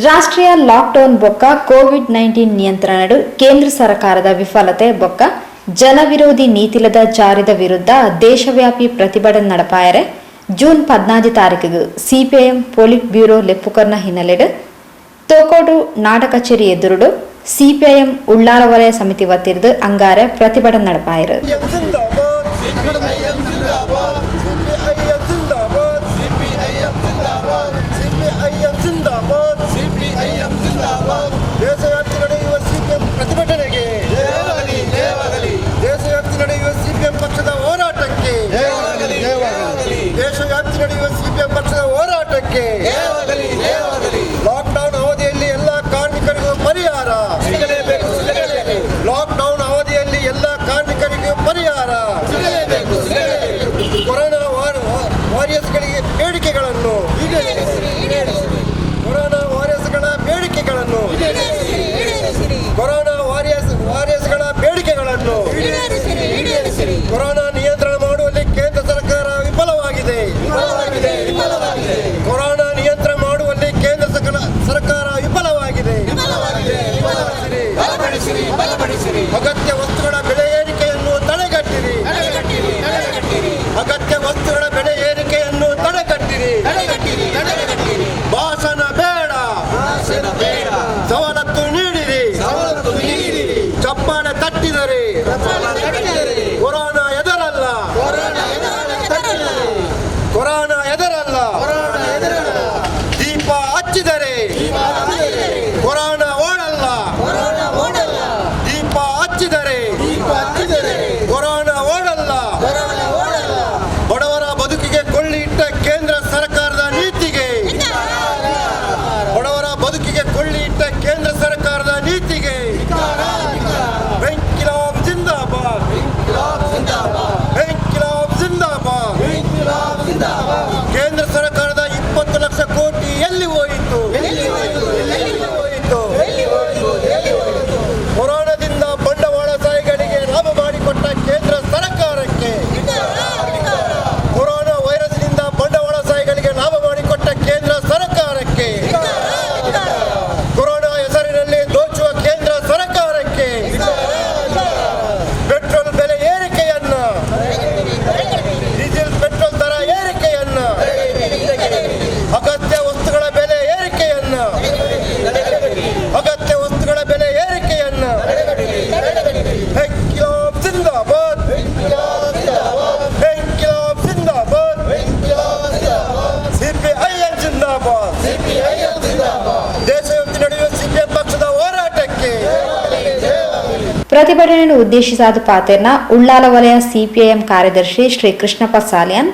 ರಾಷ್ಟ್ರೀಯ ಲಾಕ್ಡೌನ್ ಬೊಕ್ಕ ಕೋವಿಡ್ 19 ನಿಯಂತ್ರಣಡು ಕೇಂದ್ರ ಸರ್ಕಾರದ ವಿಫಲತೆ ಬೊಕ್ಕ ಜನವಿರೋಧಿ ನೀತಿಲದ ಜಾರಿದ ವಿರುದ್ಧ ದೇಶವ್ಯಾಪಿ ಪ್ರತಿಭಟನೆ ನಡಪಾಯರೆ ಜೂನ್ 14 ತಾರೀಕಿಗೆ ಸಿಪಿಐಎಂ ಪೊಲಿಟ್ ಬ್ಯೂರೋ ಲೆಪ್ಪುಕರ್ನ ಹಿನ್ನೆಲೆಡ್ ತೋಕೋಡು ನಾಡ ಕಚೇರಿ ಎದುರುಡು ಸಿಪಿಐಎಂ ಉಳ್ಳಾಲ ವಲಯ ಸಮಿತಿ ವತಿರ್ದು ಅಂಗಾರೆ ಪ್ರತಿಭಟನೆ ನಡಪಾಯರು. ಜಿಂದಾಬಾದ್, ಸಿಪಿಐಎಂ ಜಿಂದಾಬಾದ್, ಸಿಪಿಐಎಂ ಜಿಂದಾಬಾದ್, ಸಿಪಿಐಎಂ ಜಿಂದಾಬಾದ್, ಸಿಪಿಐಎಂ ಜಿಂದಾಬಾದ್, ಸಿಪಿಐಎಂ ಜಿಂದಾಬಾದ್. ದೇಶವ್ಯಾಪಿ ನಡೆಯುವ ಸಿಪಿಎಂ ಪ್ರತಿಭಟನೆಗೆ ಜಯವಾಗಲಿ, ಜಯವಾಗಲಿ. ದೇಶವ್ಯಾಪಿ ನಡೆಯುವ ಸಿಪಿಎಂ ಪಕ್ಷದ ಹೋರಾಟಕ್ಕೆ ಜಯವಾಗಲಿ, ಜಯವಾಗಲಿ. ದೇಶವ್ಯಾಪಿ ನಡೆಯುವ ಸಿಪಿಎಂ ಪಕ್ಷದ ಹೋರಾಟಕ್ಕೆ ಜಯವಾಗಲಿ, ಜಯವಾಗಲಿ. ಲಾಕ್ಡೌನ್ ಅವಧಿಯಲ್ಲಿ ಎಲ್ಲ ಕಾರ್ಮಿಕರಿಗೂ ಪರಿಹಾರ ಸಿಗಲೇಬೇಕು, ಸಿಗಲೇಬೇಕು. ಲಾಕ್ಡೌನ್ ಅವಧಿಯಲ್ಲಿ ಎಲ್ಲ ಕಾರ್ಮಿಕರಿಗೂ ಪರಿಹಾರ ಸಿಗಲೇಬೇಕು, ಸಿಗಲೇಬೇಕು. ಕೊರೋನಾ ವಾರಿಯರ್ಸ್ಗಳಿಗೆ ಬೇಡಿಕೆಗಳನ್ನು, ಕೊರೋನಾ ವಾರಿಯರ್ಸ್ಗಳ ಬೇಡಿಕೆಗಳನ್ನು, ಕೊರೋನಾ ವಾರಿಯರ್ಸ್ಗಳ ಬೇಡಿಕೆಗಳನ್ನು. ಕೊರೋನಾ ನಿಯಂತ್ರಣ ಮಾಡುವಲ್ಲಿ ಕೇಂದ್ರ ಸರ್ಕಾರ ವಿಫಲವಾಗಿದೆ. ಕೊರೋನಾ ನಿಯಂತ್ರಣ ಮಾಡುವಲ್ಲಿ ಕೇಂದ್ರ ಸರ್ಕಾರ ವಿಫಲವಾಗಿದೆ. ಅಗತ್ಯ ವಸ್ತುಗಳ ಬೆಲೆ ಏರಿಕೆಯನ್ನು ತಡೆಗಟ್ಟಿರಿ. ಅಗತ್ಯ ವಸ್ತುಗಳ ಬೆಲೆ ಏರಿಕೆಯನ್ನು ತಡೆಗಟ್ಟಿರಿ. ಭಾಷಣ ಬೇಡ, ಸವಲತ್ತು ನೀಡಿರಿ. ಚಪ್ಪಾಳೆ ತಟ್ಟಿದರೆ ಕೊರೋನಾ ಎದರಲ್ಲ, ಕೊರೋನಾ ಎದರಲ್ಲ. ದೀಪ ಹಚ್ಚಿದರೆ ಕೊರೋನಾ ಓಡಲ್ಲ. ದೀಪ ಹಚ್ಚಿದರೆ ಕೊರೋನಾ ಓಡಲ್ಲ. ಬಡವರ ಬದುಕಿಗೆ ಕೊಳ್ಳಿ ಇಟ್ಟ ಕೇಂದ್ರ ಸರ್ಕಾರದ ನೀತಿಗೆ, ಬಡವರ ಬದುಕಿಗೆ ಕೊಳ್ಳಿ ಇಟ್ಟ ಕೇಂದ್ರ ಸರ್ಕಾರದ ನೀತಿಗೆ ಇಂಕಿಲಾಬ್ ಜಿಂದಾಬಾದ್, ಇಂಕಿಲಾಬ್ ಜಿಂದಾಬಾದ್. ಕೇಂದ್ರ ಸರ್ಕಾರದ 20 ಲಕ್ಷ ಕೋಟಿ ಎಲ್ಲಿ ಹೋಯಿತು? ಎಲ್ಲಿ ಹೋಯಿತು? ಕೊರೋನಾದಿಂದ ಬಂಡವಾಳಶಾಹಿಗಳಿಗೆ ಲಾಭ ಮಾಡಿಕೊಟ್ಟ ಕೇಂದ್ರ ಸರ್ಕಾರಕ್ಕೆ, ಕೊರೋನಾ ವೈರಸ್ನಿಂದ ಬಂಡವಾಳಶಾಹಿಗಳಿಗೆ ಲಾಭ ಮಾಡಿಕೊಟ್ಟ ಕೇಂದ್ರ ಸರ್ಕಾರಕ್ಕೆ, ಕೊರೋನಾ ಹೆಸರಿನಲ್ಲಿ ದೋಚುವ ಕೇಂದ್ರ ಸರ್ಕಾರಕ್ಕೆ, ಪೆಟ್ರೋಲ್ ಬೆಲೆ ಏರಿಕೆಯನ್ನ, ಡೀಸೆಲ್ ಪೆಟ್ರೋಲ್ ದರ ಏರಿಕೆಯನ್ನ, ಅಗತ್ಯ ವಸ್ತುಗಳ ಬೆಲೆ ಏರಿಕೆಯನ್ನ, ಅಗತ್ಯ ವಸ್ತುಗಳ ಬೆಲೆ ಏರಿಕೆಯನ್ನ. ಇಂಕಿಲಾಬ್ ಜಿಂದಾಬಾದ್, ಇಂಕಿಲಾಬ್ ಜಿಂದಾಬಾದ್, ಸಿಪಿಐಎಂ ಜಿಂದಾಬಾದ್. ದೇಶವ್ಯಾಪಿ ನಡೆಯುವ ಸಿಪಿಎಂ ಪಕ್ಷದ ಹೋರಾಟಕ್ಕೆ. ಪ್ರತಿಭಟನೆಯನ್ನು ಉದ್ದೇಶಿಸಾದ ಪಾತೆರ್ನ ಉಳ್ಳಾಲ ವಲಯ ಸಿಪಿಐಎಂ ಕಾರ್ಯದರ್ಶಿ ಶ್ರೀ ಕೃಷ್ಣಪ್ಪ ಸಾಲಿಯಾನ್,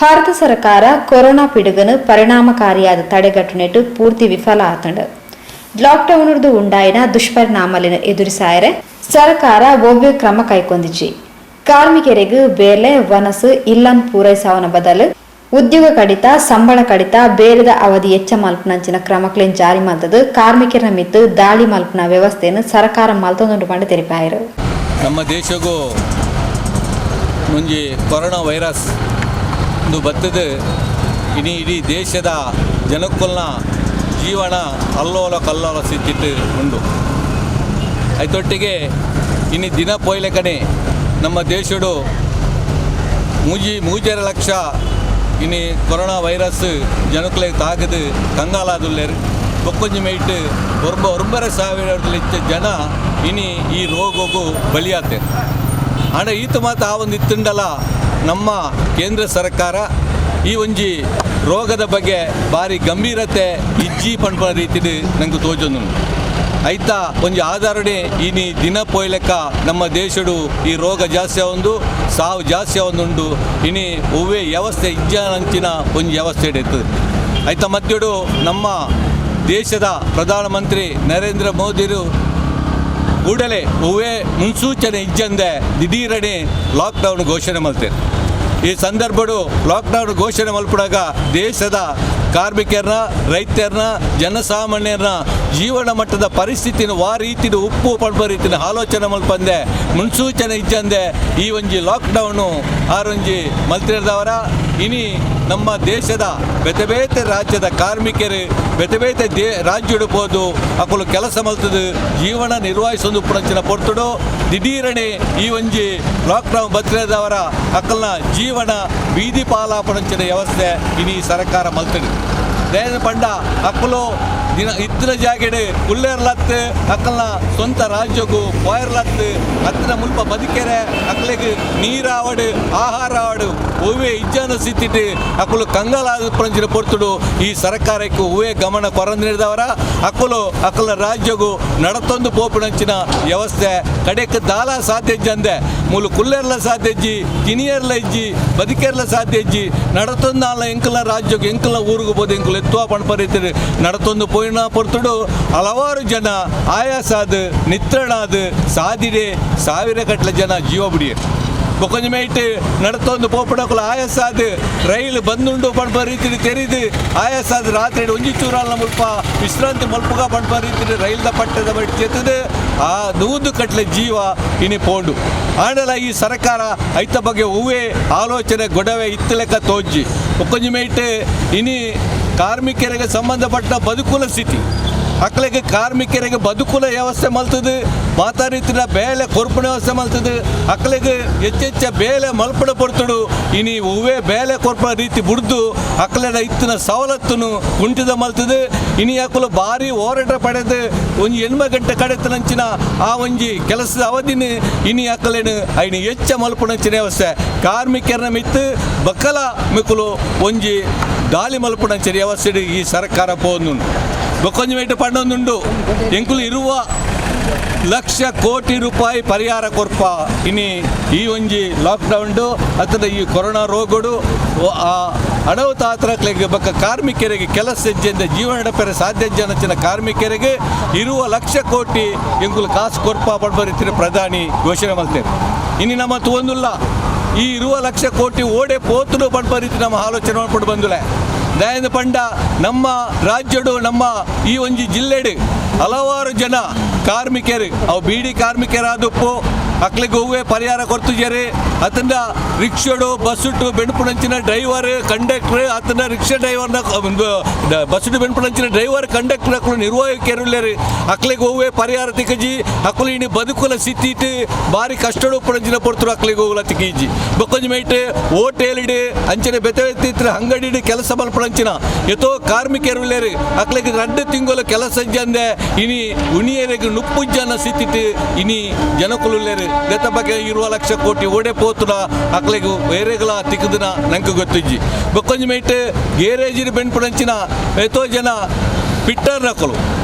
ಭಾರತ ಸರ್ಕಾರ ಕೊರೋನಾ ಪಿಡುಗನು ಪರಿಣಾಮಕಾರಿಯಾದ ತಡೆಗಟ್ಟುನೆಟ್ಟು ಪೂರ್ತಿ ವಿಫಲ ಆತಂಡು. ಲಾಕ್ಡೌನ್ ಉಂಡಾಯಿನ ದುಷ್ಪರಿಣಾಮಲಿನ ಎದುರಿಸಾಯರೆ ಸರ್ಕಾರ ಒವ್ವೆ ಕ್ರಮ ಕೈಗೊಂದಿಜಿ. ಕಾರ್ಮಿಕರಿಗೆ ಬೇಲೆ, ವನಸು, ಇಲ್ಲನ್ ಪೂರೈಸಾವನ ಬದಲು ಉದ್ಯೋಗ ಕಡಿತ, ಸಂಬಳ ಕಡಿತ, ಬೇರೆದ ಅವಧಿ ಎಚ್ಚ ಮಲ್ಪನಂಚಿನ ಕ್ರಮಕ್ಲೇನ್ ಜಾರಿ ಮಲ್ತದು ಕಾರ್ಮಿಕರ ಮಿತ್ತು ದಾಳಿ ಮಲ್ಪನ ವ್ಯವಸ್ಥೆಯನ್ನು ಸರ್ಕಾರ ಮಲ್ತೊಂದುಂಡು ಪಂಡ ತೆರಿಪಾಯರು. ನಮ್ಮ ದೇಶಗೂ ಒಂಜಿ ಕೊರೋನಾ ವೈರಸ್ ಒಂದು ಬತ್ತದ ಇಡೀ ಇಡೀ ದೇಶದ ಜನಕ್ಕುಲ್ನ ಜೀವನ ಅಲ್ಲೋಲ ಕಲ್ಲೋಲ ಸ್ಥಿತಿಟ್ಟು ಉಂಡು. ಐತೊಟ್ಟಿಗೆ ಇನ್ನು ದಿನ ಪೋಯ್ಲೆಕನೆ ನಮ್ಮ ದೇಶಡು 3.5 ಲಕ್ಷ ಇನಿ ಕೊರೋನಾ ವೈರಸ್ ಜನಕ್ಕುಲೆಗ್ ತಾಗದು ಕಂಗಾಲಾದುಲ್ಲೇರು. ಬೊಕ್ಕೊಂಜಿ ಮೈಟ್ 9.5 ಸಾವಿರ ಜನ ಇನಿ ಈ ರೋಗಗೂ ಬಲಿಯಾತೇರು. ಆಂಡ ಈತ ಮಾತ ಆ ಒಂದು ಇತ್ತುಂಡಲ ನಮ್ಮ ಕೇಂದ್ರ ಸರ್ಕಾರ ಈ ಒಂಜಿ ರೋಗದ ಬಗ್ಗೆ ಭಾರಿ ಗಂಭೀರತೆ ಇಜ್ಜಿ ಪನ್ಪುನ ರೀತಿಡ್ ನಂಗೆ ತೋಜೊಂದುಂಡು. ಐತ ಒಂಜಿ ಆಧಾರಣೆ ಇನಿ ದಿನ ಪೋಯ್ಲೆಕ್ಕ ನಮ್ಮ ದೇಶಡು ಈ ರೋಗ ಜಾಸ್ತಿ ಒಂದು, ಸಾವು ಜಾಸ್ತಿ ಒಂದುಂಡು. ಇನಿ ಒವ್ವೆ ವ್ಯವಸ್ಥೆ ಇಜ್ಜಾನಂಚಿನ ಒಂಜಿ ವ್ಯವಸ್ಥೆ ಇರ್ತದೆ. ಐತ ಮಧ್ಯಡು ನಮ್ಮ ದೇಶದ ಪ್ರಧಾನಮಂತ್ರಿ ನರೇಂದ್ರ ಮೋದಿರು ಕೂಡಲೇ ಒವ್ವೇ ಮುನ್ಸೂಚನೆ ಇಜ್ಜಂದೆ ದಿಢೀರನೆ ಲಾಕ್ಡೌನ್ ಘೋಷಣೆ ಮಲ್ತೇವೆ. ಈ ಸಂದರ್ಭಡು ಲಾಕ್ಡೌನ್ ಘೋಷಣೆ ಮಲ್ಪುಡಾಗ ದೇಶದ ಕಾರ್ಮಿಕರನ್ನ, ರೈತರನ್ನ, ಜನಸಾಮಾನ್ಯರನ್ನ ಜೀವನ ಮಟ್ಟದ ಪರಿಸ್ಥಿತಿನ ವಾ ರೀತಿಡು ಉಪ್ಪು ಪಡ್ಬ ರೀತಿನ ಆಲೋಚನೆ ಮಲ್ಪಂದೆ, ಮುನ್ಸೂಚನೆ ಇಜ್ಜಂದೆ ಈ ಒಂಜಿ ಲಾಕ್ಡೌನು ಆರೊಂಜಿ ಮಲ್ತಿರ್ದವರ ಇನಿ ನಮ್ಮ ದೇಶದ ಬೇತೆ ಬೇತೆ ರಾಜ್ಯದ ಕಾರ್ಮಿಕರು ಬೇತೆ ಬೇತೆ ರಾಜ್ಯಡು ಪೋದು ಅಕುಲು ಕೆಲಸ ಮಲ್ತದು ಜೀವನ ನಿರ್ವಹಿಸೊಂದು ಪುಣಂಚಿನ ಪೊರ್ತುಡು ದಿಢೀರಣೆ ಈ ಒಂಜಿ ಲಾಕ್ಡೌನ್ ಬತ್ತಿರದವರ ಅಕಲ್ನ ಜೀವನ ಬೀದಿ ಪಾಲಾಪಣಂಚಿನ ವ್ಯವಸ್ಥೆ ಇನಿ ಸರ್ಕಾರ ಮಲ್ತಡು. ದೇಶ ಪಂಡ ಅಕ್ಕಲು ದಿನ ಇತ್ತಿನ ಜಾಗೆಡೆ ಕುಲ್ಲೇರ್ಲತ್ತು ಅಕ್ಕಲ್ನ ಸ್ವಂತ ರಾಜ್ಯಕ್ಕೂ ಪೋಯರ್ಲತ್ತು ಅತ್ತಿನ ಮುಲ್ಪ ಬದುಕೆರೆ ಅಕ್ಕಲಿಗೆ ನೀರಾವಡು ಆಹಾರ ಆವಡು ಹೂವೇ ಇಜ್ಜಾನ ಸಿತ್ತಿಟ್ಟು ಅಕ್ಕಲು ಕಂಗಾಲಾದ ಪಂಚಿನ ಪೊರ್ತುಡು ಈ ಸರ್ಕಾರಕ್ಕೆ ಹೂವೇ ಗಮನ ಕೊರಂದು ನೀಡಿದವರ ಅಕ್ಕಲು ಅಕ್ಕಲ ರಾಜ್ಯಗೂ ನಡತೊಂದು ಪೋಪಿನಂಚಿನ ವ್ಯವಸ್ಥೆ ಕಡೆಕ್ ದಾಲ ಸಾಧ್ಯ ಇಜ್ಜಂದೆ ಮೂಲು ಕುಲ್ಲೇರ್ಲ ಸಾಧ್ಯ ಇಜ್ಜಿ, ತಿನಿಯರ್ಲ ಇಜ್ಜಿ, ಬದುಕೆರ್ಲ ಸಾಧ್ಯ ಇಜ್ಜಿ, ನಡತೊಂದು ಅಲ್ಲ ಎಂಕಲ ರಾಜ್ಯಕ್ಕೆ ಎಂಕಲ ಊರಿಗೆ ಬೋದು ಎಂಕುಲು ಎತ್ತುವ ಪಣಪರಿತಿರು ನಡತೊಂದು ಪೋಯಿನ ಪೊರ್ತುಡು ಹಲವಾರು ಜನ ಆಯಾಸಾದ ನಿತ್ರಣಾದ ಸಾದಿಡೆ ಸಾವಿರ ಗಟ್ಟಲೆ ಜನ ಜೀವ ಬಿಡಿಯರು. ಬೊಕೊಂಜಿ ಮೇಟ್ ನಡತೊಂದು ಪೋಪಡಕುಲು ಆಯಾಸಾದ ರೈಲು ಬಂದುಂಡು ಪಣಪ ರೀತಿಲಿ ತೆರಿದು ಆಯಾಸಾದ ರಾತ್ರಿ ಒಂಜಿ ಚೂರಾಲ್ನ ಮುಲ್ಪ ವಿಶ್ರಾಂತಿ ಮಲ್ಪುಗ ಪಣಪ ರೀತಿಲಿ ರೈಲ್ದ ಪಟ್ಟದ ಬಟ್ಟಿ ಚೆತ್ತದು ಆ ನೂದು ಕಟ್ಲೆ ಜೀವ ಇನಿ ಪೋಂಡು. ಆಂಡಲ ಈ ಸರ್ಕಾರ ಐತ ಬಗ್ಗೆ ಹೂವೇ ಆಲೋಚನೆ ಗೊಡವೆ ಇತ್ತಲೆಕ್ಕ ತೋಜಿ. ಬೊಕೊಂಜಿ ಮೇಟ್ ಇನಿ ಕಾರ್ಮಿಕರಿಗೆ ಸಂಬಂಧಪಟ್ಟ ಬದುಕುಲ ಸ್ಥಿತಿ ಅಕ್ಲೆಗೆ ಕಾರ್ಮಿಕರಿಗೆ ಬದುಕುಲ ವ್ಯವಸ್ಥೆ ಮಲ್ತದು, ಮಾತಾ ರೀತಿಯ ಬೇಲೆ ಕೊರ್ಪುಣ ವ್ಯವಸ್ಥೆ ಮಲ್ತದು, ಅಕ್ಲೆಗೆ ಹೆಚ್ಚೆಚ್ಚ ಬೇಲೆ ಮಲ್ಪಡ ಪೊರ್ತುಡು ಇನಿ ಹೂವೇ ಬೇಲೆ ಕೊರ್ಪುಣ ರೀತಿ ಬುಡ್ದು ಅಕ್ಲೆನ ಇತ್ತಿನ ಸವಲತ್ತುನು ಕುಂಠಿತ ಮಲ್ತದು. ಇನಿ ಅಕುಲು ಭಾರಿ ಹೋರಾಟ ಪಡೆದು ಒಂಜಿ ಎಣ್ಮ ಗಂಟೆ ಕಡೆತನಂಚಿನ ಆ ಒಂಜಿ ಕೆಲಸದ ಅವಧಿನ ಇನಿ ಅಕ್ಲೇನು ಐನಿ ಹೆಚ್ಚ ಮಲ್ಪುಣಂಚಿನ ವ್ಯವಸ್ಥೆ ಕಾರ್ಮಿಕರನ ಮಿತ್ತು ಬಕ್ಕಲ ಮಿಕ್ಕುಲು ಒಂಜಿ ದಾಳಿ ಮಲ್ಪುಣಂಚಿನ ವ್ಯವಸ್ಥೆ ಈ ಸರ್ಕಾರ ಪೋಂದುಂಡು. ಬೊಕ್ಕೊಂಜಿ ಮೇಟು ಪಂಡೊಂದುಂಡು ಎಂಕುಲು ಇರುವ ಲಕ್ಷ ಕೋಟಿ ರೂಪಾಯಿ ಪರಿಹಾರ ಕೊರ್ಪ ಇನಿ ಈ ಒಂಜಿ ಲಾಕ್ಡೌನ್ಡು ಅಥವಾ ಈ ಕೊರೋನಾ ರೋಗಡು ಆ ಅಡವು ತಾತ್ರಕ್ಲೆಗೆ ಬೊಕ್ಕ ಕಾರ್ಮಿಕರಿಗೆ ಕೆಲಸ ಹೆಜ್ಜೆಯಿಂದ ಜೀವನ ನಡಪೆರೆ ಸಾಧ್ಯ ಜನಚಿನ ಕಾರ್ಮಿಕರಿಗೆ ಇರುವ ಲಕ್ಷ ಕೋಟಿ ಎಂಕುಲು ಕಾಸು ಕೊರ್ಪ ಪಡ್ಬರಿತಿರ ಪ್ರಧಾನಿ ಘೋಷಣೆ ಮಾಡ್ತೇವೆ. ಇನಿ ನಮ್ಮ ತೂವೊಂದುಲ್ಲ ಈ ಇರುವ ಲಕ್ಷ ಕೋಟಿ ಓಡೆ ಪೋತುಡು ಪಡ್ಬರಿತಿ ನಮ್ಮ ಆಲೋಚನೆ ಮಾಡ್ಕೊಂಡು ಬಂದುಲೆ. ದಯದ ಪಂಡ ನಮ್ಮ ರಾಜ್ಯಡು ನಮ್ಮ ಈ ಒಂಜಿ ಜಿಲ್ಲೆಡು ಹಲವಾರು ಜನ ಕಾರ್ಮಿಕರು ಅವು ಬೀಡಿ ಕಾರ್ಮಿಕರಾದಪ್ಪು ಅಕ್ಲಿಗೆ ಹೂವೇ ಪರಿಹಾರ ಕೊಡ್ತಿದ್ದಾರೆ. ಅತನ ರಿಕ್ಷಾಡು ಬಸ್ಸುಟು ಬೆಣಪುಣಂಚಿನ ಡ್ರೈವರ್ ಕಂಡಕ್ಟರ್ ಅತನ ರಿಕ್ಷಾ ಡ್ರೈವರ್ನ ಬಸ್ಸುಟು ಬೆಣಪುಣಂಚಿನ ಡ್ರೈವರ್ ಕಂಡಕ್ಟರ್ ಅಕ್ಲು ನಿರ್ವಾಹಕರುಲ್ಲೇರು ಅಕ್ಲಿಗೆ ಹೂವೇ ಪರಿಹಾರ ತಿಕ್ಕಜಿ ಅಕ್ಲು ಇನಿ ಬದುಕುಲ ಸ್ಥಿತಿ ಭಾರಿ ಕಷ್ಟಡು ಪುಣಂಚಿನ ಪೊರ್ತರು ಅಕ್ಲಿಗೆ ಹೋಗುಲ ತಿಕ್ಕೀಜಿ. ಬೊಕ್ಕೊಂಜಿ ಮೈಟ್ ಹೋಟೆಲ್ ಅಂಚನೆ ಬೆತೆ ಬೆತ್ತಿತ್ರ ಅಂಗಡಿ ಕೆಲಸ ಮಲ್ಪುಣಂಚಿನ ಎತೋ ಕಾರ್ಮಿಕರುಲ್ಲೇರು ಅಕ್ಲಿಗೆ ರಡ್ಡು ತಿಂಗಳು ಕೆಲಸ ಇಜ್ಜಂದೆ ಇನಿ ಉಣಿಯರಿಗೆ ನುಪ್ಪು ಜನ ಸ್ಥಿತಿ ಇನಿ ಜನಕುಲುಲ್ಲೇರು. ದತ್ತ ಬಗ್ಗೆ ಇರುವ ಲಕ್ಷ ಕೋಟಿ ಓಡೆ ಪೋತುನ ಅಕ್ಲೆಗು ಬೇರೆಗಳ ತಿಕ್ಕುದಿನ ನಂಗೆ ಗೊತ್ತಿಜ್ಜಿ. ಬೊಕ್ಕೊಂಜಿ ಮೇಟ್ ಗೇರೇಜಿನ ಬೆನ್ಪುಣಂಚಿನ ಎತೋ ಜನ ಪಿಟ್ಟರ್ ನಕಲು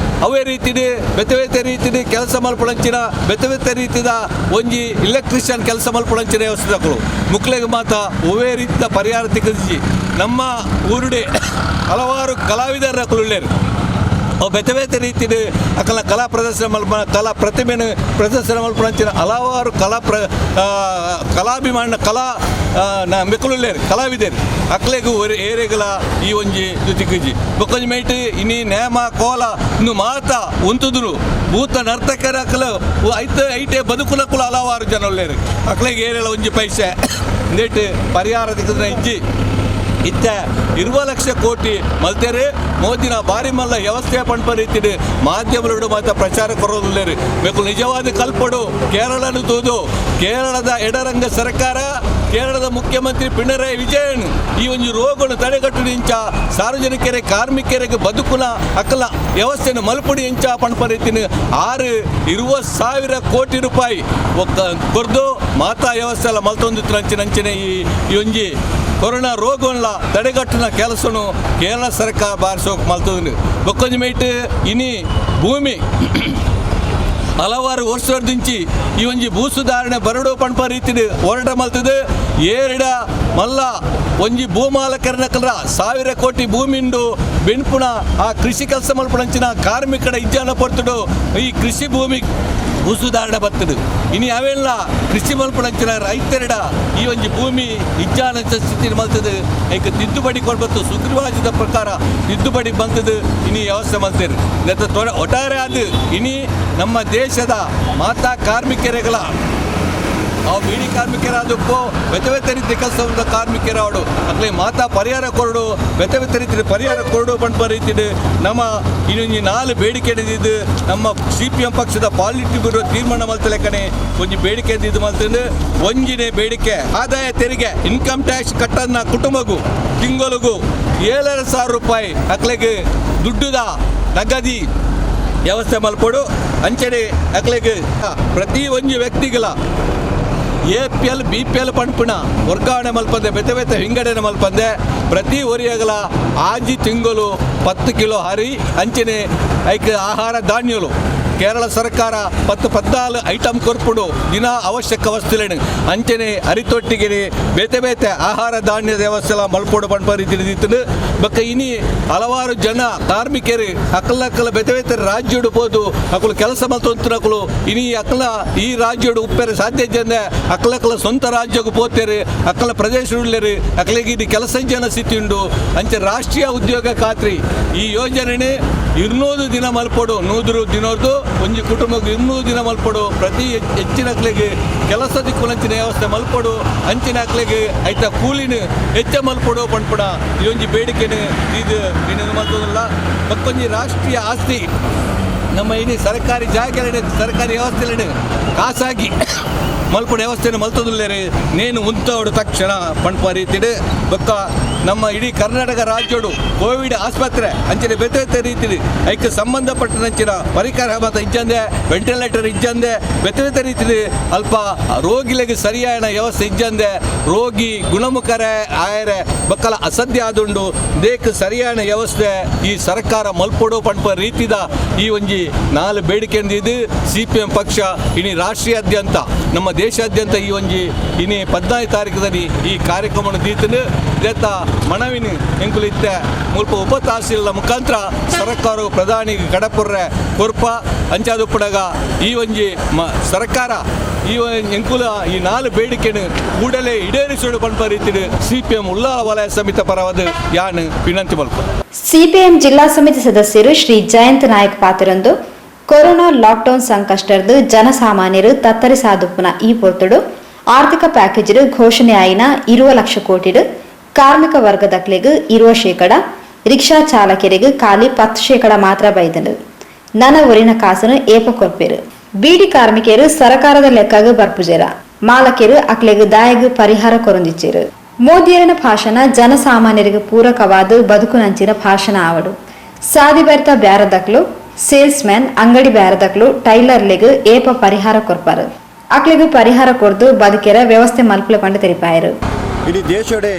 ಅವೇ ರೀತಿಡಿ ಬೆತೆ ಬೆತೆ ರೀತಿಡಿ ಕೆಲಸ ಮಲ್ಪುಣಂಚಿನ ಬೆತೆ ಬೆತೆ ರೀತಿದ ಒಂಜಿ ಎಲೆಕ್ಟ್ರಿಷಿಯನ್ ಕೆಲಸ ಮಲ್ಪುಣಂಚಿನ ವ್ಯವಸ್ಥೆ ಮುಕ್ಲೆಗೆ ಮಾತ ಒವೇ ರೀತಿಯ ಪರಿಹಾರ ತಿಕ್ಕದಿಜ್ಜಿ. ನಮ್ಮ ಊರುಡೆ ಹಲವಾರು ಕಲಾವಿದರ ನಕಲು ಅವು ಬೆತೆ ಬೆತೆ ರೀತಿಡ್ ಅಕಲ ಕಲಾ ಪ್ರದರ್ಶನ ಮಲ್ಪ ಕಲಾ ಪ್ರತಿಮೆನು ಪ್ರದರ್ಶನ ಮಲ್ಪುಣಂಚಿನ ಹಲವಾರು ಕಲಾ ಪ್ರ ಕಲಾಭಿಮಾನ ಕಲಾ ಮೆಕ್ಕುಲುಲ್ಲೇರು ಕಲಾವಿದರು ಅಕ್ಲೆಗು ಏರೆಗಲ ಈ ಒಂಜಿ ತಿಕ್ಕಿಜಿ. ಬೊಕ್ಕೊಂಜಿ ಮೇಟ್ ಇನಿ ನೇಮ ಕೋಲ ಇನ್ನು ಮಾತ ಉಂತುದುರು ಭೂತ ನರ್ತಕರ ಅಕಲ ಐತ ಐಟೆ ಬದುಕುನಕುಲು ಹಲವಾರು ಜನ ಉಲ್ಲೇರು ಅಕ್ಲೆಗೆ ಏರೆಲ ಒಂಜಿ ಪೈಸೆ ಇಂದೇಟ್ ಪರಿಹಾರ ತಿಕ್ಕಿದ್ರೆ ಇಜ್ಜಿ. ಇತ್ತ ಇರುವ ಲಕ್ಷ ಕೋಟಿ ಮಲ್ತೇರೆ ಮೋದಿನ ಬಾರಿ ಮಲ್ಲ ವ್ಯವಸ್ಥೆ ಪಂಪ ರೀತಿಡು ಮಾಧ್ಯಮಗಳು ಮಾತ್ರ ಪ್ರಚಾರ ಕೊರೋದಿಲ್ಲೇರು ಬೇಕು. ನಿಜವಾದ ಕಲ್ಪಡು ಕೇರಳನು ತೂದು ಕೇರಳದ ಎಡರಂಗ ಸರ್ಕಾರ ಕೇರಳದ ಮುಖ್ಯಮಂತ್ರಿ ಪಿಣರಾಯಿ ವಿಜಯನ್ ಈ ಒಂದು ರೋಗನು ತಡೆಗಟ್ಟು ಇಂಚ ಸಾರ್ವಜನಿಕರಿಗೆ ಕಾರ್ಮಿಕರಿಗೆ ಬದುಕುನ ಅಕಲ ವ್ಯವಸ್ಥೆಯನ್ನು ಮಲ್ಪುಡಿ ಇಂಚ ಪಂಪ ರೀತಿನ 6 ಇರುವ ಸಾವಿರ ಕೋಟಿ ರೂಪಾಯಿ ಕೊರ್ದು ಮಾತಾ ವ್ಯವಸ್ಥೆ ಎಲ್ಲ ಮಲ್ತೊಂದು ಅಂಚಿನ ಈ ಈ ಒಂಜಿ ಕೊರೋನಾ ರೋಗವನ್ನ ತಡೆಗಟ್ಟುನ ಕೆಲಸನು ಕೇರಳ ಸರ್ಕಾರ ಬಾರಿಸೋಕೆ ಮಲ್ತದ. ಬೊಕ್ಕೊಂಜಿ ಮೇಟ್ ಇನಿ ಭೂಮಿ ಹಲವಾರು ವರ್ಷದಿಂಚಿ ಈ ಒಂಜಿ ಭೂ ಸುಧಾರಣೆ ಬರಡು ಪಂಪ ರೀತಿಡ್ ಹೋರಾಟ ಮಲ್ತದೆ. ಏರಿಡ ಮಲ್ಲ ಒಂಜಿ ಭೂಮಾಲಕರನಕಲ್ರ 1000 ಕೋಟಿ ಭೂಮಿಂಡು ಬೆನ್ಪುಣ ಆ ಕೃಷಿ ಕೆಲಸ ಮಲ್ಪುಣಂಚಿನ ಕಾರ್ಮಿಕರ ಇಜ್ಜಾನ ಪೊರ್ತುಡು ಈ ಕೃಷಿ ಭೂಮಿ ಉಸುದಾರಡ ಬತ್ತದು ಇನಿ ಅವೆಲ್ಲ ಕೃಷಿ ಮಲ್ಪುನಂಚಿನ ರೈತರಡ ಈ ಒಂಜಿ ಭೂಮಿ ಇಜ್ಜಾನ ಸ್ಥಿತಿ ಮಲ್ತದು ಐಕ್ ತಿದ್ದುಪಡಿ ಕೊಡ್ಬತ್ತು ಸುಗ್ರೀವಾಜ್ಯದ ಪ್ರಕಾರ ತಿದ್ದುಪಡಿ ಬಂತದು ಇನಿ ವ್ಯವಸ್ಥೆ ಮಲ್ತೇರು ನೆತ್ತ ಒಟ್ಟಾರೆ ಅದು ಇನಿ ನಮ್ಮ ದೇಶದ ಮಾತಾ ಕಾರ್ಮಿಕರುಗಳ ಅವು ಬೀಡಿ ಕಾರ್ಮಿಕರಾದಪ್ಪು ಬೆತೆ ಬೆತೆ ರೀತಿ ಕೆಲಸದ ಕಾರ್ಮಿಕರಾವಡು ಅಕ್ಲೆ ಮಾತಾ ಪರಿಹಾರ ಕೊರಡು ಬೆತೆ ಬೆತೆ ರೀತಿ ಪರಿಹಾರ ಕೊರಡು ಪಂಪ ರೀತಿಡು ನಮ್ಮ ಇನ್ನೊಂದು ನಾಲ್ ಬೇಡಿಕೆ ಇದ್ದಿದ್ದು ನಮ್ಮ ಸಿಪಿಎಂ ಪಕ್ಷದ ಪಾಲಿಟಿ ಬ್ಯೂರೋ ತೀರ್ಮಾನ ಮಲ್ತಲೆಕ್ಕನೆ ಒಂಜಿ ಬೇಡಿಕೆ ಇದ್ದಿದ್ದು ಮಲ್ತಂದು ಒಂಜಿನೇ ಬೇಡಿಕೆ ಆದಾಯ ತೆರಿಗೆ ಇನ್ಕಮ್ ಟ್ಯಾಕ್ಸ್ ಕಟ್ಟನ್ನ ಕುಟುಂಬಗೂ ತಿಂಗಳಿಗೂ 7,500 ರೂಪಾಯಿ ಅಕ್ಲೆಗೆ ದುಡ್ಡುದ ನಗದಿ ವ್ಯವಸ್ಥೆ ಮಲ್ಪಡು ಅಂಚನೆ ಅಕ್ಲೆಗೆ ಪ್ರತಿ ಒಂಜಿ ವ್ಯಕ್ತಿಗಳ APL BPL ಪಂಪುಣ ವರ್ಗಾವಣೆ ಮಲ್ಪಂದೆ ಬೆತೆ ಬೆತೆ ವಿಂಗಡಣೆ ಮಲ್ಪಂದೆ ಪ್ರತಿ ಒರಿಯಗಲ ಆಜಿ ತಿಂಗಳು 10 ಕಿಲೋ ಹರಿ ಅಂಚನೆ ಐಕ್ ಆಹಾರ ಧಾನ್ಯಲು ಕೇರಳ ಸರ್ಕಾರ 10 14 ಐಟಮ್ ಕೊರ್ಪುಡು ದಿನ ಅವಶ್ಯಕ ವಸ್ತುಲೇನು ಅಂಚನೆ ಅರಿತೊಟ್ಟಿಗೆ ಬೇತೆ ಬೇತೆ ಆಹಾರ ಧಾನ್ಯದ ವ್ಯವಸ್ಥೆ ಮಲ್ಪೊಡು ಪಂಪ ರೀತಿ ಇತ್ತು. ಬೊಕ್ಕ ಇನಿ ಹಲವಾರು ಜನ ಕಾರ್ಮಿಕರು ಅಕಲಕ್ಕಲ ಬೇತೆ ಬೇತೆ ರಾಜ್ಯಡು ಪೋದು ಅಕುಲು ಕೆಲಸ ಮಲ್ತೊಂತನಕುಲು ಇನಿ ಅಕಲ ಈ ರಾಜ್ಯಡು ಉಪ್ಪೆರೆ ಸಾಧ್ಯ ಜನ ಅಕಲಕ್ಕಲ ಸ್ವಂತ ರಾಜ್ಯಕ್ಕೆ ಪೋತೇರು ಅಕಲ ಪ್ರದೇಶ ಉಳ್ಳೇರು ಅಕಲಿಗೆ ಇದು ಕೆಲಸ ಜನ ಸ್ಥಿತಿ ಉಂಡು. ಅಂಚೆ ರಾಷ್ಟ್ರೀಯ ಉದ್ಯೋಗ ಖಾತ್ರಿ ಈ ಯೋಜನೆ 200 ದಿನ ಮಲ್ಪೊಡು 100 ದಿನದ್ದು ಒಂಜಿ ಕುಟುಂಬಕ್ಕೆ 200 ದಿನ ಮಲ್ಪೊಡು ಪ್ರತಿ ಹೆಚ್ಚಿನ ಅಕ್ಲೆಗೆ ಕೆಲಸ ದಿಕ್ಕುಲಂಚಿನ ವ್ಯವಸ್ಥೆ ಮಲ್ಪೊಡು ಅಂಚಿನ ಅಕ್ಲೆಗೆ ಐತ ಕೂಲಿನ ಹೆಚ್ಚ ಮಲ್ಪೊಡು ಪಂಪುಣ ಈ ಒಂಜಿ ಬೇಡಿಕೆನು ಇದು ಇನ್ನೊಂದು ಮಲ್ತದಲ್ಲ. ಮತ್ತೊಂಜಿ ರಾಷ್ಟ್ರೀಯ ಆಸ್ತಿ ನಮ್ಮ ಇಡೀ ಸರ್ಕಾರಿ ಜಾಗೆಲೆಡ್ ಸರ್ಕಾರಿ ವ್ಯವಸ್ಥೆಲೆಡ್ ಖಾಸಾಗಿ ಮಲ್ಪುನ ವ್ಯವಸ್ಥೆಯನ್ನು ಮಲ್ತದುಲ್ಲೇರು ನೇನು ಉಂತವಡು ತಕ್ಷಣ ಪಂಪ ರೀತಿಡು. ಬೊಕ್ಕ ನಮ್ಮ ಇಡೀ ಕರ್ನಾಟಕ ರಾಜ್ಯಡು ಕೋವಿಡ್ ಆಸ್ಪತ್ರೆ ಅಂಚನೆ ಬೇತೆ ಬೇತೆ ರೀತಿಡು ಐಕ್ ಸಂಬಂಧಪಟ್ಟಂಚಿನ ಪರಿಕರ ಮಾತ ಇಜ್ಜಂದೆ ವೆಂಟಿಲೇಟರ್ ಇಜ್ಜಂದೆ ಬೇತೆ ಬೇತೆ ರೀತಿಡು ಅಲ್ಪ ರೋಗಿಲೆಗೆ ಸರಿಯಾದ ವ್ಯವಸ್ಥೆ ಇಜ್ಜಂದೆ ರೋಗಿ ಗುಣಮುಖರೇ ಆಯರೆ ಬಕ್ಕಲ ಅಸಾಧ್ಯ ಆದುಂಡು ದೇಕ್ ಸರಿಯಾದ ವ್ಯವಸ್ಥೆ ಈ ಸರ್ಕಾರ ಮಲ್ಪೊಡು ಪಂಪ ರೀತಿದ ಈ ಒಂಜಿ 4 ಬೇಡಿಕೆ ಇದು ಸಿಪಿಎಂ ಪಕ್ಷ ಇನಿ ರಾಷ್ಟ್ರೀಯಾದ್ಯಂತ ನಮ್ಮ ದೇಶಾದ್ಯಂತ ಈ ಒಂಜಿ ಇನಿ 14 ತಾರೀಕದಲ್ಲಿ ಈ ಕಾರ್ಯಕ್ರಮವನ್ನು ದೀತನು ದೇತ ಮನವಿನ ಎಂಕುಲಿತ್ತೆ ಮುಲ್ಪ ಉಪ ತಹಸೀಲ್ ಮುಖಾಂತರ ಸರ್ಕಾರ ಪ್ರಧಾನಿ ಕಡಪುರ್ರೆ ಕೊರ್ಪ ಅಂಚಾದುಪ್ಪಡಗ ಈ ಒಂಜಿ ಸರ್ಕಾರ ಈ ಎಂಕುಲ ಈ 4 ಬೇಡಿಕೆನು ಕೂಡಲೇ ಈಡೇರಿಸಲು ಪಂಪ ರೀತಿಡು ಸಿಪಿಎಂ ಉಲ್ಲಾಳ ವಲಯ ಸಮಿತಿ ಪರವಾದ ಯಾನ್ ವಿನಂತಿ ಮಲ್ಪ. ಸಿಪಿಎಂ ಜಿಲ್ಲಾ ಸಮಿತಿ ಸದಸ್ಯರು ಶ್ರೀ ಜಯಂತ್ ನಾಯಕ್ ಪಾತಿರಂದು ಕೊರೋನಾ ಲಾಕ್ಡೌನ್ ಸಂಕಷ್ಟರ್ದು ಜನಸಾಮಾನ್ಯರು ತತ್ತರಿಸಾದುಪ್ಪುನ ಈ ಪೊರ್ತುಡು ಆರ್ಥಿಕ ಪ್ಯಾಕೇಜ್ ಘೋಷಣೆ ಆಯಿನ 20 ಲಕ್ಷ ಕೋಟಿಡು ಕಾರ್ಮಿಕ ವರ್ಗದಕ್ಲೆಗ್ 20%, ರಿಕ್ಷಾ ಚಾಲಕರಿಗೆ ಖಾಲಿ 10% ಮಾತ್ರ ಬೈದನು. ನನ ಒರಿನ ಕಾಸನು ಏಪ ಕೊರ್ಪೇರು. ಬೀಡಿ ಕಾರ್ಮಿಕರು ಸರಕಾರದ ಲೆಕ್ಕಾಗ ಬರ್ಪುಜೇರ ಮಾಲಕರು ಅಕ್ಲೆಗ್ ದಾಯಗ್ ಪರಿಹಾರ ಕೊರೊಂದಿಚ್ಚೇರು. ಮೋದಿಯರನ ಭಾಷಣ ಜನಸಾಮಾನ್ಯರಿಗೆ ಪೂರಕವಾದ ಬದುಕುನಂಚಿನ ಭಾಷಣ ಆವಡು. ಸಾದಿ ಬರ್ತ ಬ್ಯಾರದಕ್ಲು ಸೇಲ್ಸ್ ಮ್ಯಾನ್ ಅಂಗಡಿ ಬ್ಯಾರದಕ್ಲು ಟೈಲರ್ಲೆಗ್ ಏಪ ಪರಿಹಾರ ಕೊರ್ಪಾರು. ಅಕ್ಲೆಗ್ ಪರಿಹಾರ ಕೊರ್ದು ಬದುಕೆರ ವ್ಯವಸ್ಥೆ ಮಲ್ಪುಲ ಪಂಡ ತೆರಿಪಾಯರು. ಇಡೀ ದೇಶಡೆ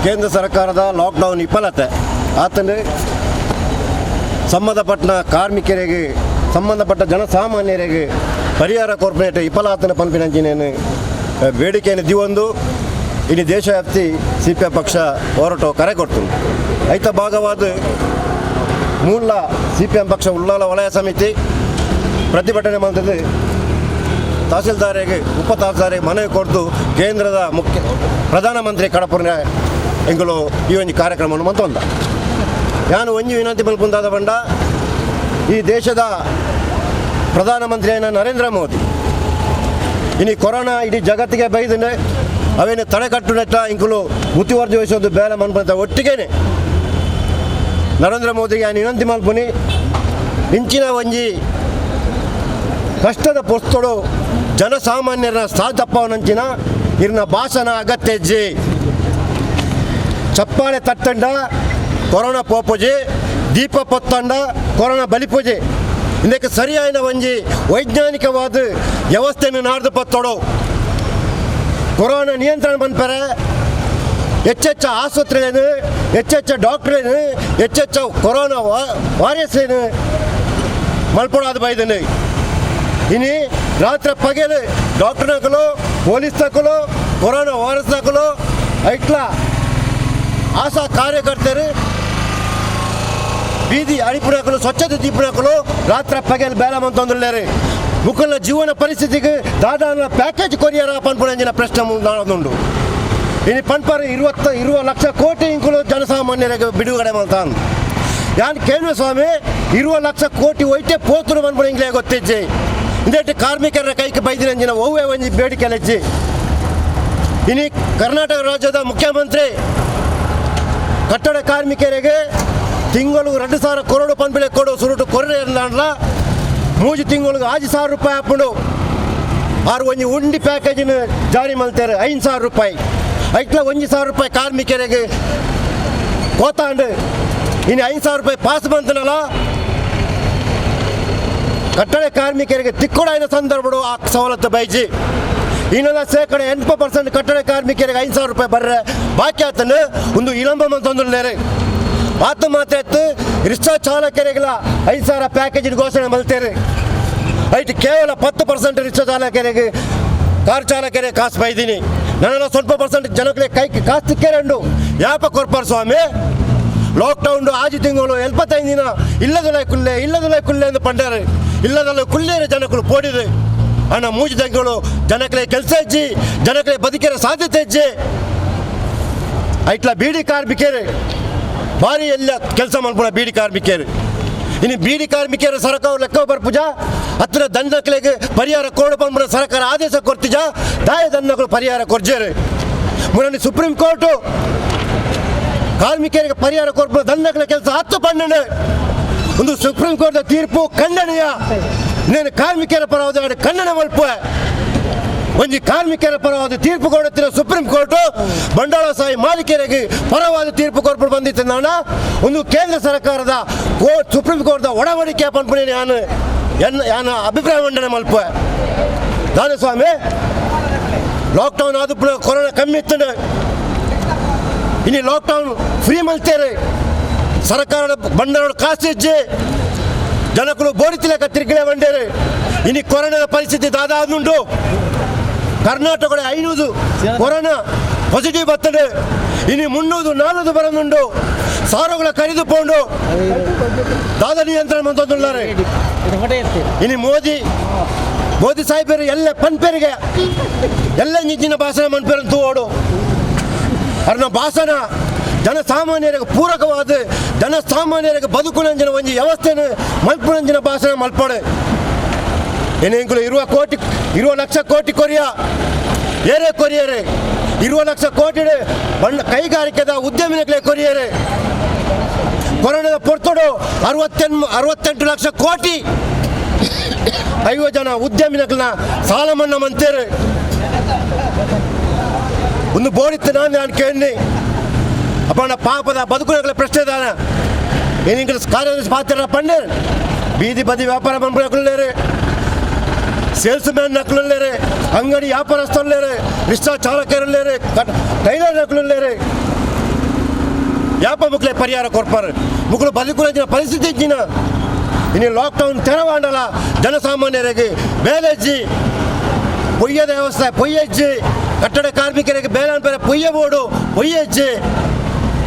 ಕೇಂದ್ರ ಸರ್ಕಾರದ ಲಾಕ್ಡೌನ್ ವಿಫಲತೆ ಆತಂದ್ರೆ ಸಂಬಂಧಪಟ್ಟ ಕಾರ್ಮಿಕರಿಗೆ ಸಂಬಂಧಪಟ್ಟ ಜನಸಾಮಾನ್ಯರಿಗೆ ಪರಿಹಾರ ಕಾರ್ಪೊರೇಟ್ ವಿಫಲಾತನ ಪಂಪಿನಂಚಿನೇನು ಬೇಡಿಕೆಯನ್ನು ದಿವೊಂದು ಇಡೀ ದೇಶವ್ಯಾಪ್ತಿ C P M ಪಕ್ಷ ಹೋರಾಟ ಕರೆ ಕೊಡ್ತು. ಐತ ಭಾಗವಾದ ಮೂಲ C P M ಪಕ್ಷ ಉಳ್ಳಾಲ ವಲಯ ಸಮಿತಿ ಪ್ರತಿಭಟನೆ ಮಾಡಿದ್ದು ತಹಸೀಲ್ದಾರಿಗೆ ಉಪ ತಹಸೀಲ್ದಾರಿಗೆ ಮನವಿ ಕೊಡ್ದು ಕೇಂದ್ರದ ಮುಖ್ಯ ಪ್ರಧಾನಮಂತ್ರಿ ಕಡಪುರ್ನ ಎಂಗಳು ಈ ಒಂದು ಕಾರ್ಯಕ್ರಮವನ್ನು ಮಂತೊಂದ. ನಾನು ಒಂಜಿ ವಿನಂತಿ ಮಲ್ಪುಂದಾದ ಬಂಡ ಈ ದೇಶದ ಪ್ರಧಾನಮಂತ್ರಿಯಾದ ನರೇಂದ್ರ ಮೋದಿ ಇನಿ ಕೊರೋನಾ ಇಡೀ ಜಗತ್ತಿಗೆ ಬೈದನೆ ಅವೇನು ತಡೆಗಟ್ಟುನೆಟ್ಟ ಇಂಕುಲು ಮುತುವರ್ಜಿ ವಹಿಸೋದು ಬೇಲೆ ಮನ್ಪಂತ ಒಟ್ಟಿಗೆನೆ ನರೇಂದ್ರ ಮೋದಿಗೆ ನಾನು ವಿನಂತಿ ಮಲ್ಪುನಿ ಇಂಚಿನ ಒಂಜಿ ಕಷ್ಟದ ಪೊಸ್ತೊಡು ಜನಸಾಮಾನ್ಯರ ಸಾಧಪ್ಪವನಂಚಿನ ಇರ್ನ ಭಾಷಣ ಅಗತ್ಯ ಹೆಜ್ಜೆ ಚಪ್ಪಾಳೆ ತಟ್ಟಂಡ ಕೊರೋನಾ ಪೋಪುಜೆ ದೀಪ ಪೊತ್ತಂಡ ಕೊರೋನಾ ಬಲಿಪೂಜೆ ಇದಕ್ಕೆ ಸರಿಯಾದ ಒಂಜಿ ವೈಜ್ಞಾನಿಕವಾದ ವ್ಯವಸ್ಥೆಯನ್ನು ನಾಡ್ದು ಪತ್ತೊಡು ಕೊರೋನಾ ನಿಯಂತ್ರಣ ಬಂದ್ಪರೆ ಹೆಚ್ಚೆಚ್ಚ ಆಸ್ಪತ್ರೆಗಳೇನು ಹೆಚ್ಚೆಚ್ಚ ಡಾಕ್ಟ್ರೇನು ಹೆಚ್ಚೆಚ್ಚ ಕೊರೋನಾ ವಾರಿಯರ್ಸ್ ಏನು ಮಲ್ಪೊಡಾದ ಬೈದನು. ಇನಿ ರಾತ್ರಿ ಪಗಲು ಡಾಕ್ಟರ್ ನಕಲು ಪೊಲೀಸ್ ನಕಲು ಕೊರೋನಾ ವಾರಿಯರ್ಸ್ ನಕಲು ಐಟ್ಲ ಆಶಾ ಕಾರ್ಯಕರ್ತರು ಬೀದಿ ಅಡಿಪುನಕಲು ಸ್ವಚ್ಛತೆ ದೀಪುನಕಲು ರಾತ್ರಿ ಪಗಲ್ ಬೇಲ ಮಂತೊಂದುಲ್ಲೇರು ಮುಕ್ಕಲ ಜೀವನ ಪರಿಸ್ಥಿತಿಗೆ ದಾದಾನ ಪ್ಯಾಕೇಜ್ ಕೊರಿಯರ ಪನ್ಪುನಂಜಿನ ಪ್ರಶ್ನೆ ನಾಡೋದುಂಡು. ಇನ್ನು ಪನ್ಪರ್ 20 ಲಕ್ಷ ಕೋಟಿ ಇಂಕುಲು ಜನಸಾಮಾನ್ಯರಿಗೆ ಬಿಡುಗಡೆ ಮಾಡ್ತಾನೆ. ಯಾನ್ ಕೇಳುವ ಸ್ವಾಮಿ, 20 ಲಕ್ಷ ಕೋಟಿ ಒಯ್ಟೆ ಪೋತುರು ಪನ್ಪುನ ಇಂಗ್ಲೇ ಗೊತ್ತಿಜ್ಜಿ. ಇಂದೇಟ್ ಕಾರ್ಮಿಕರ ಕೈಗೆ ಬೈದಿನಂಜಿನ ಒವ್ವೇ ಒಂಜಿ ಬೇಡಿಕೆ ಲಜ್ಜಿ. ಇನಿ ಕರ್ನಾಟಕ ರಾಜ್ಯದ ಮುಖ್ಯಮಂತ್ರಿ ಕಟ್ಟಡ ಕಾರ್ಮಿಕರಿಗೆ ತಿಂಗಳು 2,000 ಕರೋಡು ಪನ್ಪಿಲೆ ಕೊಡು ಸುರುಟು ಕೊರ್ರೆ ಅಂದ್ಲ 3 ತಿಂಗಳಿಗೆ 5,000 ರೂಪಾಯಿ ಹಾಕೊಂಡು ಆರು ಒಂಜಿ ಉಂಡಿ ಪ್ಯಾಕೇಜಿನ ಜಾರಿ ಮಲ್ತಾರೆ 5,000 ರೂಪಾಯಿ. ಐಟ್ಲ 1,000 ರೂಪಾಯಿ ಕಾರ್ಮಿಕರಿಗೆ ಕೋತಾಂಡು ಇನ್ನು 5,000 ರೂಪಾಯಿ ಪಾಸ್ ಬಂತನಲ್ಲ ಕಟ್ಟಡ ಕಾರ್ಮಿಕರಿಗೆ ತಿಕ್ಕೊಡಾಯಿನ ಸಂದರ್ಭಡು ಆ ಸವಲತ್ತು ಬೈಜಿ. ಇನ್ನೆಲ್ಲ 80% ಕಟ್ಟಡ ಕಾರ್ಮಿಕರಿಗೆ 5,000 ರೂಪಾಯಿ ಬರ್ರೆ ಬಾಕಿ ಆತನು ಒಂದು ಇಳಂಬ ಮಂತೊಂದುಲ್ಲೇರೆ. ಆತ ಮಾತ್ರ ಎತ್ತು ರಿಕ್ಷಾ ಚಾಲಕರಿಗೆಲ್ಲ 5,000 ಪ್ಯಾಕೇಜ್ ಘೋಷಣೆ ಮಲ್ತೇರೆ. ಐಟ್ ಕೇವಲ 10% ರಿಕ್ಷಾ ಚಾಲಕರಿಗೆ ಕಾರ್ ಚಾಲಕರಿಗೆ ಕಾಸು ಬೈದೀನಿ. ನಾನೆಲ್ಲ ಸ್ವಲ್ಪ ಪರ್ಸೆಂಟ್ ಜನಕ್ಕೆ ಕೈ ಕಾಸು ತಿಕ್ಕೇರಂಡು ಯಾಪ ಕೊರ್ಪಾರ್ ಸ್ವಾಮಿ. ಲಾಕ್ಡೌನ್ ಆಜಿ ತಿಂಗಳು 75 ದಿನ ಇಲ್ಲದಲ್ಲ ಕುಲ್ಲೆ ಇಲ್ಲದಲ್ಲ ಕುಲ್ಲೆ ಎಂದು ಪಂಡಾರೆ. ಇಲ್ಲದಲ್ಲ ಕುಲ್ಲೇರೆ ಜನಗಳು ಪೋಡಿದೆ ಅಣ್ಣ. ಮೂಜಿ ತಿಂಗಳು ಜನಕ್ಕೆ ಕೆಲಸ ಹೆಚ್ಚಿ ಜನಕ್ಕೆ ಬದುಕಿರೋ ಸಾಧ್ಯತೆ ಹೆಚ್ಚಿ. ಐಟ್ಲ ಬೀಡಿ ಕಾರ್ಮಿಕರು ಭಾರಿ ಎಲ್ಲ ಕೆಲಸ ಮಾಡ್ಕೊಳ ಬೀಡಿ ಕಾರ್ಮಿಕರು. ಇನ್ನು ಬೀಡಿ ಕಾರ್ಮಿಕರ ಸರ್ಕಾರ ಲೆಕ್ಕ ಬರ್ಪುಜ ಹತ್ತಿರ ದಂಡಕ್ಲೆಗೆ ಪರಿಹಾರ ಕೋಡು ಬಂದ್ಬಿಡ ಸರ್ಕಾರ ಆದೇಶ ಕೊಡ್ತಿಜ ದಾಯ ದಂಡಗಳು ಪರಿಹಾರ ಕೊರ್ಜೇರು. ಮೊನ್ನೆ ಸುಪ್ರೀಂ ಕೋರ್ಟು ಕಾರ್ಮಿಕರಿಗೆ ಪರಿಹಾರ ಕೊರ್ಪು ದಂಡಗಳ ಕೆಲಸ 10 ಪನ್ನೆಂಡು ಒಂದು ಸುಪ್ರೀಂ ಕೋರ್ಟ್ ತೀರ್ಪು ಖಂಡನೀಯ. నేను ಕಾರ್ಮಿಕರ ಪರವಾದ ಖಂಡನೆ ಮಲ್ಪ ಒಂಜಿ ಕಾರ್ಮಿಕರ ಪರವಾದ ತೀರ್ಪು ಕೊಡುತ್ತಿರೋ ಸುಪ್ರೀಂ ಕೋರ್ಟು ಬಂಡವಾಳಶಾಹಿ ಮಾಲೀಕರಿಗೆ ಪರವಾದ ತೀರ್ಪು ಕೊರ್ಪು ಬಂದಿತ್ತು. ನಾನು ಒಂದು ಕೇಂದ್ರ ಸರ್ಕಾರದ ಸುಪ್ರೀಂ ಕೋರ್ಟ್ದ ಒಡವಡಿಕೆ ಪನ್ಪುನಿ ನಾನು ಯಾನ ಅಭಿಪ್ರಾಯ ಮಂಡನೆ ಮಲ್ಪ. ದಾನ ಸ್ವಾಮಿ, ಲಾಕ್ಡೌನ್ ಆದ ಕೊರೋನಾ ಕಮ್ಮಿ ಇತ್ತು. ಇನ್ನು ಲಾಕ್ಡೌನ್ ಫ್ರೀ ಮಲ್ತೇರೆ ಸರ್ಕಾರದ ಬಂಡವಾಳ ಕಾಸು ಇಜ್ಜಿ ಜನಕುಲು ಬೋಡಿತಿಲಕ ತಿರುಗಡೆ ಬಂಡೇರು. ಇನ್ನು ಕೊರೋನಾದ ಪರಿಸ್ಥಿತಿ ದಾದಾದುಂಡು. ಕರ್ನಾಟಕದ 500 ಕೊರೋನಾ ಪಾಸಿಟಿವ್ ಬರ್ತದೆ. ಇನ್ನು 300 400 ಬರನುಂಡು. ಸಾವಿರಗಳ ಕರಿದು ಪೋಂಡು ದಾದ ನಿಯಂತ್ರಣ ಮಂತೊಂದುಲ್ಲಾರೆ. ಇನ್ನು ಮೋದಿ ಮೋದಿ ಸಾಹೇಬರು ಎಲ್ಲ ಪನ್ಪೇರಿಗೆ ಎಲ್ಲ ನಿಜ್ಜಿನ ಭಾಷಣ ಮನ್ಪೇರು ತೂವೋಡು. ಅರ್ನ ಭಾಷಣ ಜನಸಾಮಾನ್ಯರಿಗೆ ಪೂರಕವಾದ ಜನಸಾಮಾನ್ಯರಿಗೆ ಬದುಕುನಂಜಿನ ಒಂಜಿ ವ್ಯವಸ್ಥೆನ ಮಲ್ಪುನಂಜಿನ ಭಾಷಣ ಮಲ್ಪಡೆ. ಏನೇಂಕುಲು 20 ಲಕ್ಷ ಕೋಟಿ ಕೊರಿಯ ಏರೇ ಕೊರಿಯರೆ 20 ಲಕ್ಷ ಕೋಟಿ ಬಣ್ಣ ಕೈಗಾರಿಕೆದ ಉದ್ಯಮಿನಗಳೇ ಕೊರಿಯರೆ. ಕೊರೋನಾದ ಪೊರ್ತೊಡು 68 ಲಕ್ಷ ಕೋಟಿ 50 ಜನ ಉದ್ಯಮಿನಗಳನ್ನ ಸಾಲ ಮನ್ನಾ ಮಂತೇರು. ಒಂದು ಬೋಡಿತ್ತು ನಾನು ಕೇಳಿ ಅಪ್ಪಣ್ಣ ಪಾಪದ ಬದುಕುನಗಳ ಪ್ರಶ್ನೆ ದಾನ. ಏನಿಂಗ್ಲ ಕಾರ್ಯದರ್ಶಿ ಪಾತ್ರ ಪಂಡೇರು ಬೀದಿ ಬದಿ ವ್ಯಾಪಾರ ಬಂದ್ಬಿಡಕ್ಲೇರು, ಸೇಲ್ಸ್ ಮ್ಯಾನ್ ನಕಲುಲ್ಲೇರು, ಅಂಗಡಿ ವ್ಯಾಪಾರಸ್ಥರುಲ್ಲೇರು, ರಿಕ್ಷಾ ಚಾಲಕರುಲ್ಲೇರು, ಟೈಲರ್ ನಕಲುಲ್ಲೇರು. ಯಾಪ ಮುಕ್ಲೆ ಪರಿಹಾರ ಕೊರ್ಪಾರು ಮುಕ್ಕಳು ಬದುಕುನ ಪರಿಸ್ಥಿತಿ ಇಜ್ಜಿನ. ಇನ್ನು ಲಾಕ್ಡೌನ್ ತೆರವಾಂಡಲ ಜನಸಾಮಾನ್ಯರಿಗೆ ಬೇಲೆಜ್ಜಿ ಪೊಯ್ಯದ ವ್ಯವಸ್ಥೆ ಪೊಯ್ಯಜ್ಜಿ ಕಟ್ಟಡ ಕಾರ್ಮಿಕರಿಗೆ ಬೇಲೆ ಬೇರೆ ಪೊಯ್ಯ ಬೋರ್ಡು ಪೊಯ್ಯಜ್ಜಿ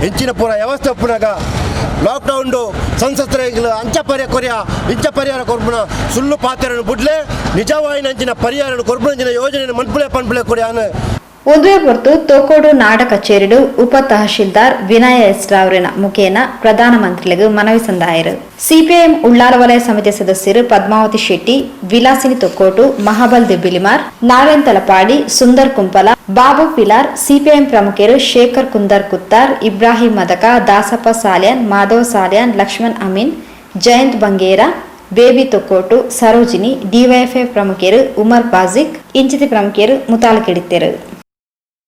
ಹೆಂಚಿನ ಪೂರ ವ್ಯವಸ್ಥೆ ಉಪ್ಪುನಾಗ ಲಾಕ್ಡೌನ್ ಸಂಸತ್ತರಿಗೆ ಅಂಚ ಪರಿಹಾರ ಕೊರಿಯ ಇಂಚ ಪರಿಹಾರ ಕೊರ್ಪುನ ಸುಳ್ಳು ಪಾತ್ರನು ಬುಡ್ಲೆ ನಿಜವಾಯಿನ ಅಂಚಿನ ಪರಿಹಾರ ಕೊರ್ಪುನಂಚಿನ ಯೋಜನೆ ಮನ್ಪುಲೆ ಪನ್ಪುಲೆ ಕೊರಿಯಾನ. ಒಂದುವೆ ಹೊರತು ತೋಕೋಡು ನಾಡ ಕಚೇರಿಡು ಉಪ ತಹಶೀಲ್ದಾರ್ ವಿನಯ ಎಸ್ ರಾವ್ರಿನ ಮುಖೇನ ಪ್ರಧಾನಮಂತ್ರಿಗಳಿಗೆ ಮನವಿ ಸಂದಾಯರು. ಸಿಪಿಐಎಂ ಉಳ್ಳಾಲ ವಲಯ ಸಮಿತಿ ಸದಸ್ಯರು ಪದ್ಮಾವತಿ ಶೆಟ್ಟಿ, ವಿಲಾಸಿನಿ ತೊಕ್ಕೋಟು, ಮಹಾಬಲ್ ದಿಬ್ಬಿಲಿಮಾರ್, ನಾರಾಯಣ್ ತಲಪಾಡಿ, ಸುಂದರ್ ಕುಂಪಲ, ಬಾಬು ಪಿಲಾರ್, ಸಿಪಿಐಎಂ ಪ್ರಮುಖರು ಶೇಖರ್ ಕುಂದರ್ ಕುತ್ತಾರ್, ಇಬ್ರಾಹಿಂ ಮದಕ, ದಾಸಪ್ಪ ಸಾಲ್ಯಾನ್, ಮಾಧವ್ ಸಾಲ್ಯಾನ್, ಲಕ್ಷ್ಮಣ್ ಅಮೀನ್, ಜಯಂತ್ ಬಂಗೇರ, ಬೇಬಿ ತೊಕ್ಕೋಟು, ಸರೋಜಿನಿ, ಡಿವೈಎಫ್ಐ ಪ್ರಮುಖರು ಉಮರ್ ಬಾಜಿಕ್, ಇಂಚಿತಿ ಪ್ರಮುಖರು ಮುತಾಲಕಿಡಿತ್ತರು.